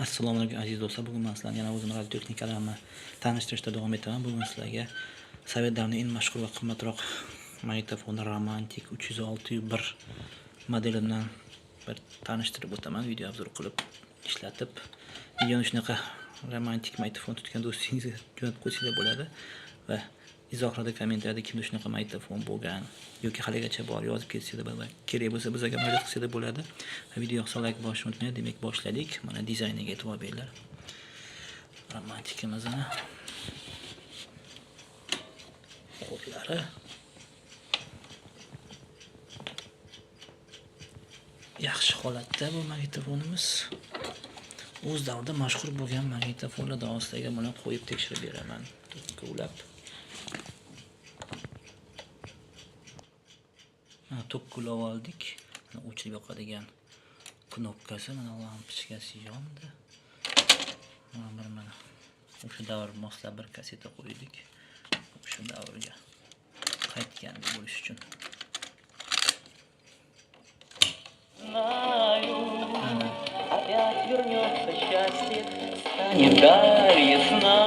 Assalomu alaykum aziz do'stlar. Bugun men sizlarga yana o'zim radiotexnikalarimni tanishtirishda davom etaman. Bugun sizlarga sovet davrining eng mashhur va qimmatroq magnitofoni Romantik 306.1 modeli bilan bir tanishtirib o'taman, video obzor qilib ishlatib. Videoni shunaqa romantik magnitofon tutgan do'stingizga jo'natib qo'ysanglar bo'ladi va izohlarda, kommentariyada kimda shunaqa magnitofon bo'lgan yoki haligacha bor yozib ketsanglar bo'ladi. Kerak bo'lsa bizga murojaat qilsanglar bo'ladi. Video yoqsa like bosishni unutmang. Demak, boshladik. Mana dizayniga e'tibor beringlar. Romantikimizni qo'llari yaxshi holatda bu magnitofonimiz. O'z davrida mashhur bo'lgan magnitofonlar do'stlarga buni qo'yib tekshirib beraman. Tokka ulab. Mana tokka ulab oldik. Mana o'chirib yoqadigan knopkasi, mana lampochkasi yondi. Mana bir mana o'sha davr moslab bir kaseta qo'ydik. O'sha davrga qaytgandek bo'lish uchun. Знаю, опять вернется счастье, станет даль ясна,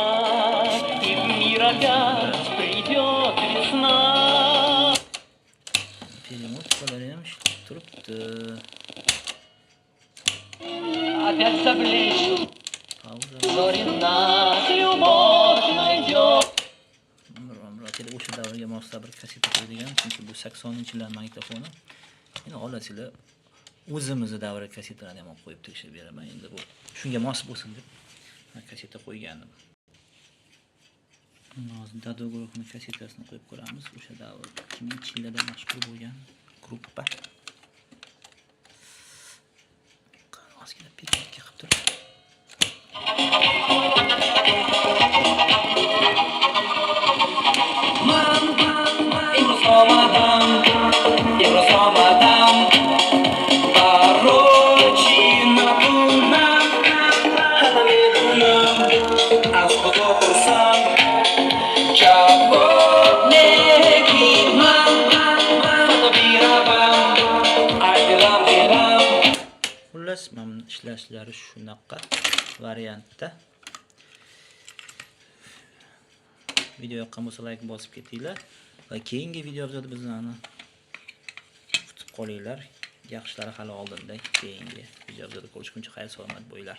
и в мир опять придет весна. Перемоткалari ham ishlab turibdi. Опять заблещут Pauza. зори нас, любовь найдет. O'sha davrga moslab bir kaseta qo'ydigan, chunki bu 80-yillar magnitofoni. Endi xohlasanglar o'zimizni davra kasetalarni ham olib qo'yib tekshirib beraman. Endi bu shunga mos bo'lsin deb kaseta qo'ygandim. Hozir Dado guruhining kasetasini qo'yib ko'ramiz. O'sha davr 2000-yillarda mashhur bo'lgan gruppa. Ozgina periotka qilib turib. Имрӯз омадам, имрӯз омадам, барои чӣ надунам, ҳама медунам, аз Худо пурсам, ҷавоб мегирам, фардо биравам, ай дилам дилам. Xullas, mana buni ishlashlari shunaqa variantda. Video yoqqan bo'lsa like bosib ketinglar va keyingi video obzorda bizlarni kutib qolinglar. Yaxshilari hali oldinda. Keyingi video obzorda ko'rishguncha xayr salomat bo'linglar.